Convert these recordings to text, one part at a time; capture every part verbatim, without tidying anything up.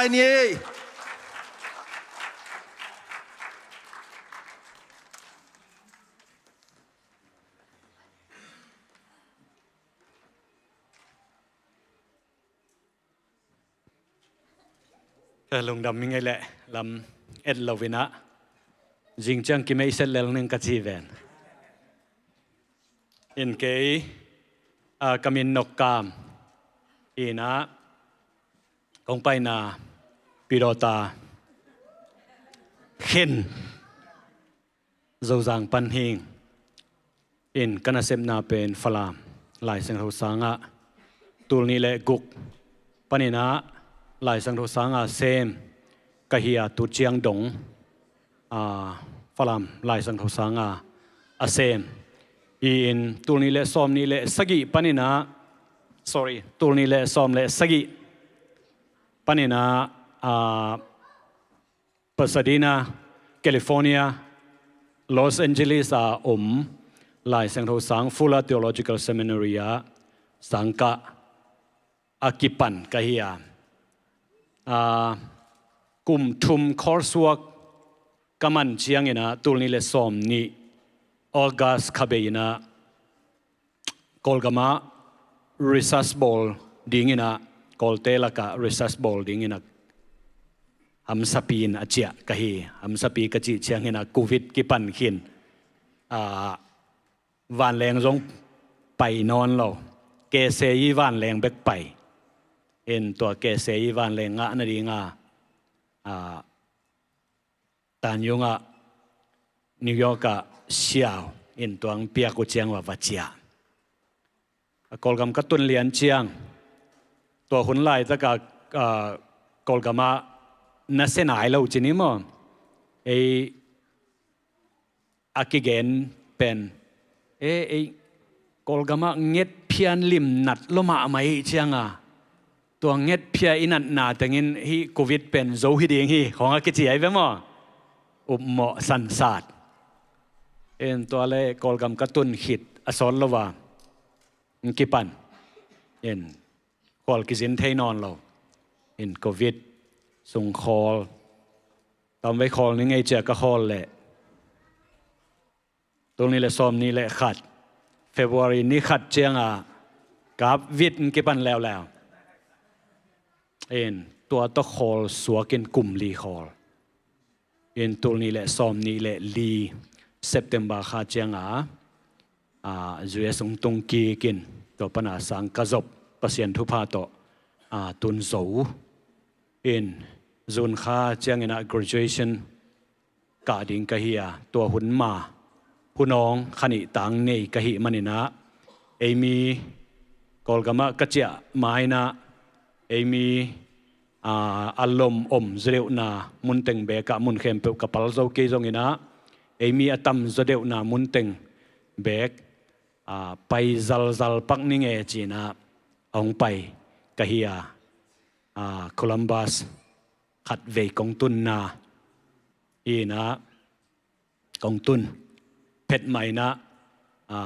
Ai ni. Ka lungdam mi ngei leh lam et lo inah, zing ciang kimeihset lel ning ka ci ven. In kei, a, ka min Nok Kam inah, kong paina Pidawta khin Zozang pan hing. In ka nasepna pen Falam Lai Siangtho sangah tul nih le guk paninah Lai Siangtho sangah sem ka hi a, tu ciang dong, a, Falam Lai Siangtho sangah a sem. I in tul nih le sawm nih le sagih paninah, sorry, tul nih le sawm le sagih paninah, a, Pasadena, California, Los Angeles a om Lai Siangtho sang Fuller Theological Seminary ah sangkah a kipan ka hi a, a, kum thum coursework ka man cianginah tul nih le sawm nih August kha bei inah Kawlgamah research bawl dinginah, Kawlte lakah research bawl dinginah hamsapi in a ciah ka hi. Hamsapi ka cih cianginah covid kipan khin, a, vanleng zong pai nawn lo. Keseyi vanleng bek pai. In tua keseyi vanleng ngah nadinga, a, Tanyungah New York ah siau in tuang piak uh ciang va va ciah. A Kawlgam ka tun lian ciang, tua hun laitakah, a, Kawlgamah na se nai lo ci ni maw? Ei a kigen pen, e, ei Kawlgamah ngetphia limnat lo mahmah ih cianga, tua ngetphia i natna tengin hih covid pen zo hi ding hi khong a kici ai ve maw? Upmawh sansat. In tua le Kawlgam ka tun khit a sawt lo va, in kipan, in khual kizin thei nawn lo. In covid sung khawl, tamvei khawl ni ngei cia ka khawl leh tul nih le sawm nih le khat February ni khat cianga kap vit in kipan leuleu. In tua tawh khawl suakin kum li khawl. In tul nih le sawm nih le li September kha cianga, a, U S hong tung kikin tua pana sang ka zop Pasian thupha tawh, a, tun zo. In June kha cianginah graduation kah ding ka hi a, tua hun ma hun awng kha nih tang nei ka hih maninah, ei mi Kawlgamah ka ciah mainah, ei mi, a, a lom om zaw deuhna munteng bekah mun khempeuh ka pal zo kei zonginah, ei mi a tam zaw deuhna munteng bek, a, pai zalzal pak ning e cinah a hong pai ka hi a, a, Columbus khatvei kong tunna inah kong tun phet mainah, a,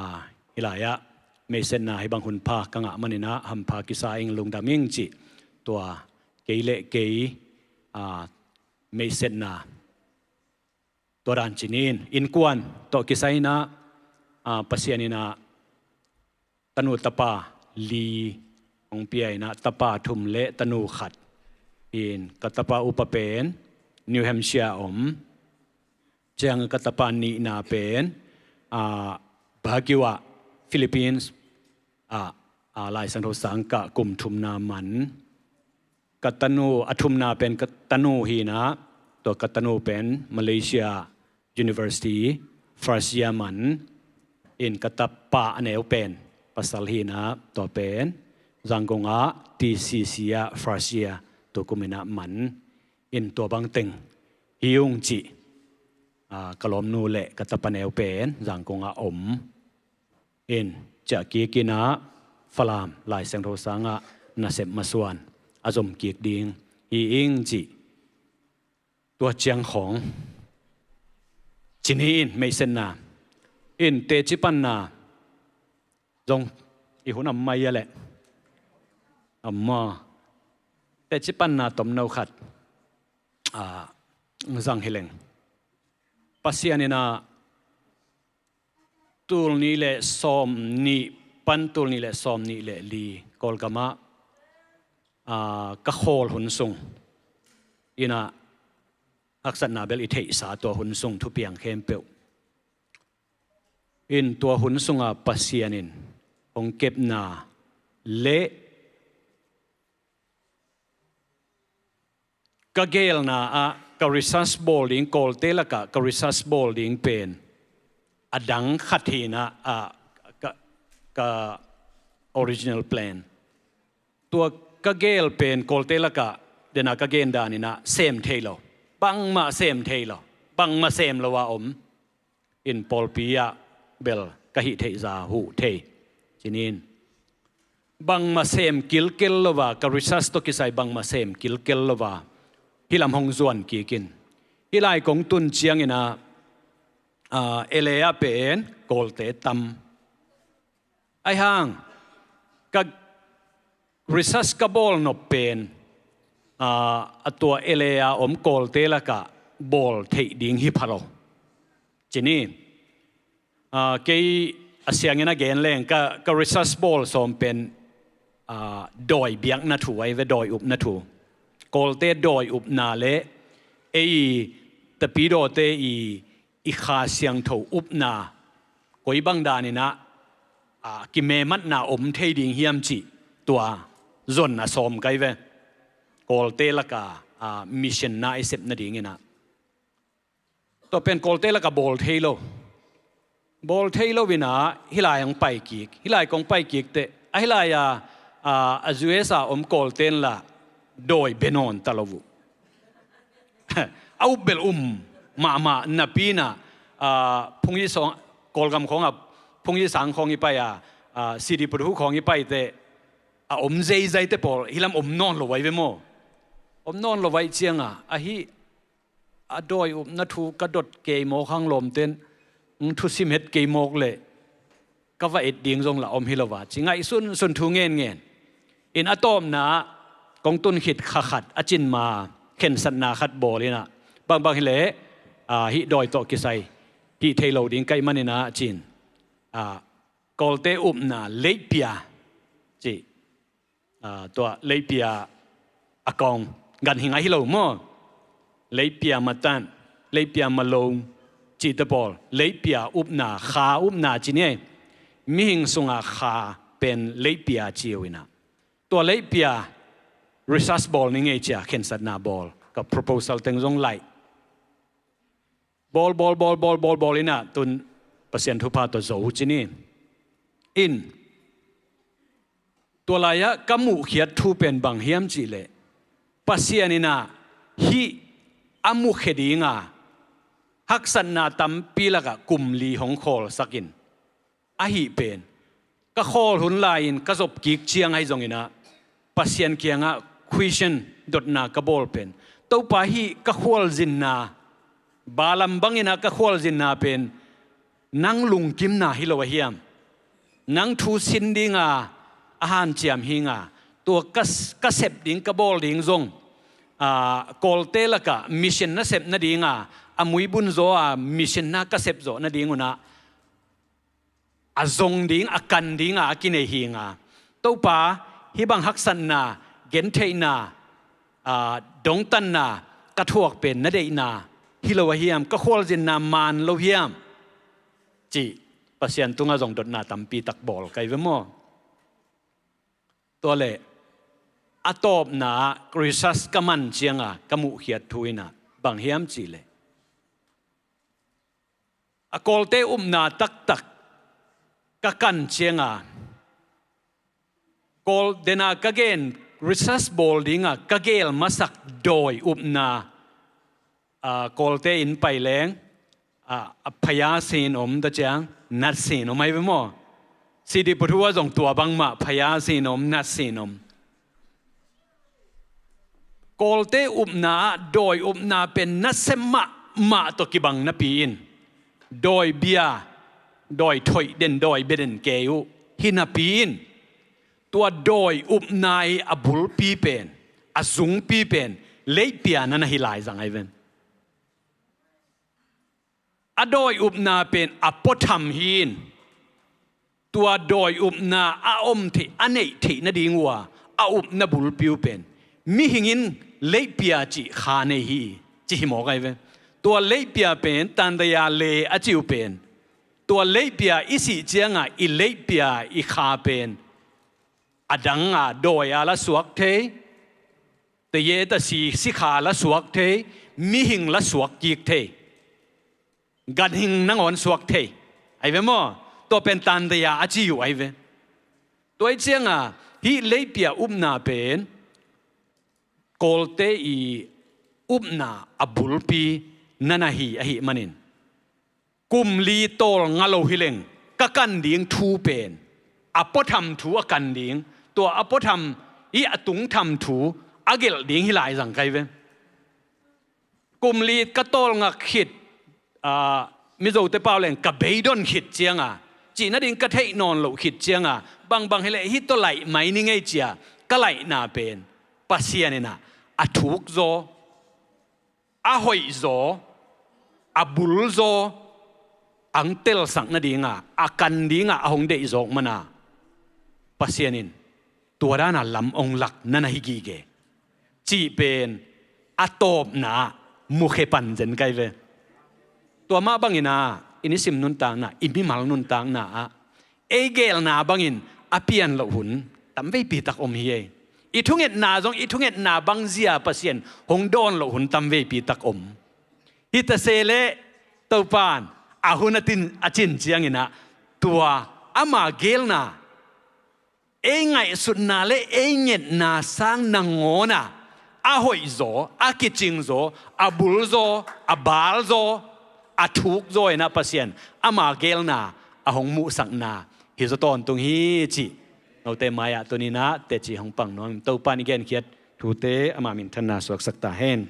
hih lai-ah meisetna hih bang hun pha ka ngah maninah hampha kisa ing, lungdam ing cih tua kei le kei, a, meisetna tua dan ci ni in. Innkuan tawh kisai inah, a, Pasian inah tanu tapa li hong pia inah, tapa thum le tanu khat. In ka tapa upa pen New Hampshire a om. Ciang ka tapa nihna pen, a, Baguio ah, Philippines ah, a, Lai Siangtho sangkah kum thumna man. Ka tanu, a thumna pen ka tanu hinah, tua ka tanu pen Malaysia University first year man. In ka tapa a neu pen pasal hinah, tua pen Zangkong ah T C C ah first year tukum inah man. In tua bangteng hi ung cih, a, ka lawmnu le ka tapa neu pen Zangkong ah om. In ciah kikinah Falam Lai Siangtho sangah nasep masuan a zom kik ding hi ing cih. Tua ciang khawng ci ni in, meisenna in teci panna zong i hun am mai a leh am maw? Teci panna tomno khat, ah, zang hi leng. Pasian in ah tul nih le sawm nih pan tul nih le sawm nih le li Kawlgam ah, ah, ka khawl hun sung in ah haksatna bel i theihsa tua hun sung thupiang khempeuh in tua hun sungah Pasian in hong kepna le ka geelna ah ka research bawl ding, Kawlte lakah ka research bawl ding pen a dang khat hi in ah, ah, ka, ka original plan. Tua ka geel pen Kawlte lakah dena ka gen dan in ah sem thei lo. Bangmah sem thei lo. Bangmah sem lo a om. In pawlpi ah bel ka hih theih zah huh thei. Ci ni in. Bangmah sem kilkel lo a, ka research tawh kisai bangmah sem kilkel lo a, hih lam hong zuan kik in. Hih lai kong tun ciangin ah, ah, L A ah pen Kawlte tam. Ahi hang, ka research ka bawl nop pen, ah, a tua L A ah om Kawlte lakah bawl theih ding hi pha lo. Ci ni, ah, kei a siangin a gen leng ka, ka research bawl sawm pen, ah, dawi biakna thu ahi ve, dawi upna thu. Kawlte dawi upna le ei Tapidawte i i Kha Siangtho upna koi bang dan in ah, ah, kimematna om thei ding hiam cih tua zonna sawm kai ve. Kawlte lakah, ah, mission na i sep nading in ah. Tua pen Kawlte lakah bawl thei lo. Bawl thei lo in ah hih lai hong pai kik. Hih lai kong pai kik teh. A hih lai ah, ah, a U S a om Kawlte in lah dawi bia nawn ta lo uh. A up bel um mahmah napi in ah, ah, Phung Yi Sang, Kawlgam khawng ah Phung Yi Sang khawng i pai a, ah, C D Puthu khawng i pai teh a om zeizai te pawl hih lam om nawn lo vai ve maw? Om nawn lo vai ciang a, ahi a dawi upna thu ka dot kei mawk hang lawmten, thusim het kei mawk leh ka va et ding zong lah om hi lo va, ci ngaihsun sun thu ngenngen. In a tawpna ah kong tun khit kha khat a cin ma khensatna khat bawl in ah, bangbang hi leh, ah, hih dawi tawh kisai hih thei lo ding ka hih manin ah cin, ah, Kawlte upna Leihpia ci, ah, tua Leihpia a kawng ganhing ahi lo maw? Leihpia Matan, Leihpia Malong cihte pawl, Leihpia upna, Kha upna ci ni ei. Mihing sungah Kha pen Leihpia ci uh in ah. Tua Leihpia research bawl ni ngei ci a khensatna bawl, ka proposal teng zong laih. Bawl, bawl, bawl, bawl, bawl, bawl in ah tun Pasian thupha tawh zo ci ni. In tua lai-ah ka muhkhiat thu pen bang hiam cih leh, Pasian in ah hih a mukhia ding a haksatna tampi lakah kum li hong khawlsak in, ahi pen ka khawl hun lai-in ka zop kik ciang ahi zongin ah Pasian kiangah question, dotna ka bawl pen, Topa, hih ka khualzinna, balam bangin ah ka khualzinna pen nang lungkimna hi lo a hiam? Nang thu sin ding a, a hanciam hi ing a, tua ka, ka sep ding, ka bawl ding zong, ah, Kawlte lakah mission na sep nading a, a muibun zaw a mission na ka sep zawh nading un ah a zong ding, a kan ding a, a kinei hi ing a. Topa, hih bang haksatna, gentheihna, ah, dongtanna ka thuak pen na deihna hi lo a hiam? Ka khualzinna man lo hiam? Cih Pasian tungah zong dotna tampi tak bawl kai ve maw? Tua leh a tawpna ah research ka man ciang a ka muhkhiat thu in ah bang hiam cih leh, a Kawlte upna taktak ka kan ciang a, Kawl dena ka gen, research bawl ding a ka geel masak dawi upna, ah, Kawlte in pai leng, ah, a phaya sin om ta ciang, nat sin om ahi ve maw? C D Puthu ah zong tua bangmah, phaya sin om, nat sin om. Kawlte upna ah dawi upna pen nasem mahmah tawh kibang napi in, dawi bia, dawi thoih den, dawi bia den kei uh hi napi in, tua dawi upna i a bulpi pen a zungpi pen leihpia na na hi lai zang ahi ven. A dawi upna pen a puatham hi in, tua dawi upna a om theih, a neih theih nading uh a, a upna bulpi uh pen mihing in leihpia cih kha nei hi, ci hi mawk ahi ve. Tua leihpia pen tandaya le a ci uh pen, tua leihpia i sih cianga i leihpia i kha pen a danga dawi a la suak thei, teye ta si, sikha la suak thei, mihing la suak kik thei, ganhing nangawn suak thei ahi ve maw? Tua pen tandaya a ci uh ahi ve. Tua i cianga hih leihpia upna pen Kawlte i upna a bulpi na na hi ahih manin, kum li tawlnga lo hileng ka kan ding thu pen a puatham thu a kan ding, tua a puatham i a tungtham thu a gelh ding hi lai zang kai ve. Kum li ka tawlnga khit, aa, Mizote pau leng ka beidon khit cianga, cih nading ka theih nawn loh khit cianga, bangbang hileh hih tawh laih mai ni ngei cia ka laihna pen Pasian inah a thuk zaw, a hoih zaw, a bul zaw, ang telsak nadinga a kan dinga a hong deih zawk mana Pasian in tua dana lam ong lak na na hi gige cih pen a tawpna ah mukhia pan zen kai ve. Tua mah bangina i nisim nuntakna, i mimal nuntakna ah ei geelna bangin a pian loh hun tamveipi tak om hi ei. I thungetna zong i thungetna bang zia Pasian hong dawn loh hun tamveipi tak om. Hi ta se leh Topan a hun a tin, a cin cianginah tua ama geelna, ei ngaihsutna le ei ngetna sang nangawna a hoih zaw, a kicing zaw, a bul zaw, a bal zaw, a thuk zaw inah Pasian ama geelna a hong muhsakna hi zaw tawntung hi cih note mai-ah tuninah teci hong pang nuam. Topan i genkhiat thute ama minthanna suaksak ta hen.